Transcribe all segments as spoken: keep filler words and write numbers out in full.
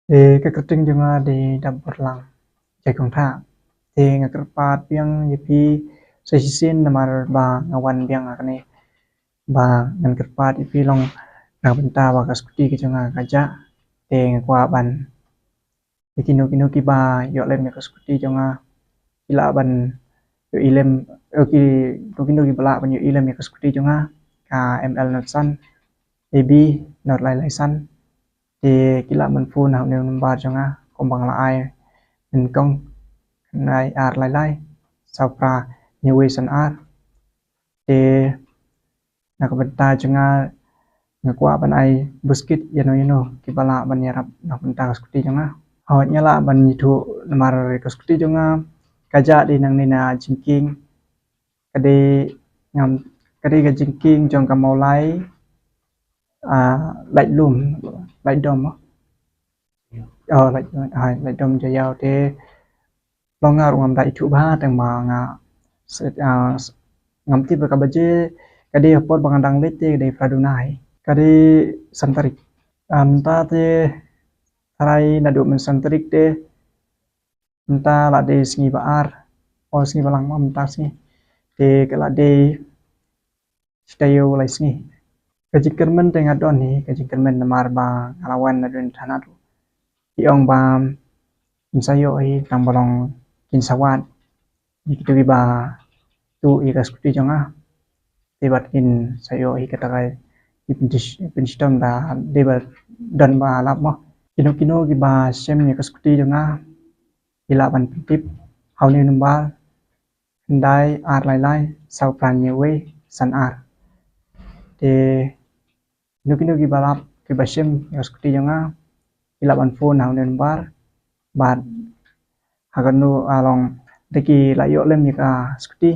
Te ka kyrteng jong nga dei Dap Borlang, Jaikong Thah. Te nga kyrpad biang ïa phi sa shisien namar ba nga wan biang ha kane ba ngan kyrpad ïa phi long na bynta ba ka skuti ka jong nga ka jah. Te nga kwah ban ïa kino kino kiba ïoh lem ïa ka skuti jong nga ki lah ban ïoh i lem, eh, kino kino kiba lah ban ïoh i lem ïa ka skuti jong nga, ka M L nod san, A B nod lai lai san. Te ki lah ban phone ha une u number jong nga kumba nga la ai nyngkong, khyndai ar lai lai saw phra hynñiew wei san ar. Te na ka bynta jong nga nga kwah ban ai buskit ïano ïano kiba lah ban ïarap na ka bynta ka skuti jong nga. Hooid, nga lah ban ïathuh namar ka skuti jong nga ka jah dei nangne na jingkieng, ka dei ngam, ka dei ka jingkieng jong ka Mawlai, ah, Laitlum, Laitdom, ah. Oh, Lait, ah, Laitdom Jaïaw. Te long nga ruh ngam da ithuh bha tang ba nga se-, ah, s-, ngam tip ba ka baje, ka dei ha por ba nga dang leit te ka dei phra duna hi, ka dei san tarik. Ah, mynta te tharai naduh myn san tarik te mynta la dei sngi ba ar, o, sngi ba lang ma mynta sngi. Te ka la dei shi taïew lai sngi. Ka jingkyrmen te nga don hi ka jingkyrmen namar ba nga la wan naduh thana tu. Ki ong ba kin sa ïoh hi tang ba long kin sa wad ïa kito kiba tuh ïa ka skuti jong nga. Te bad kin sa ïoh hi kata ka jingpynshitom da dei ba don ba lap mo. Kino kino kiba shem ïa ka skuti jong nga ki lah ban pyntip ha une u number, khyndai ar lai lai saw phra hynñiew wei san ar. Te kino kino kiba lap kiba shem ïa ka skuti jong nga ki lah ban phone ha une u number. Bad ha kano, ah, long da ki la ïoh lem ïa ka skuti,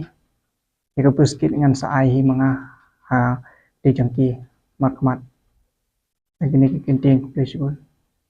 ïa ka buskit ngan sa ai hi ma nga ha kti jong ki markhmat. Kine ki kyntien, khublei shibun.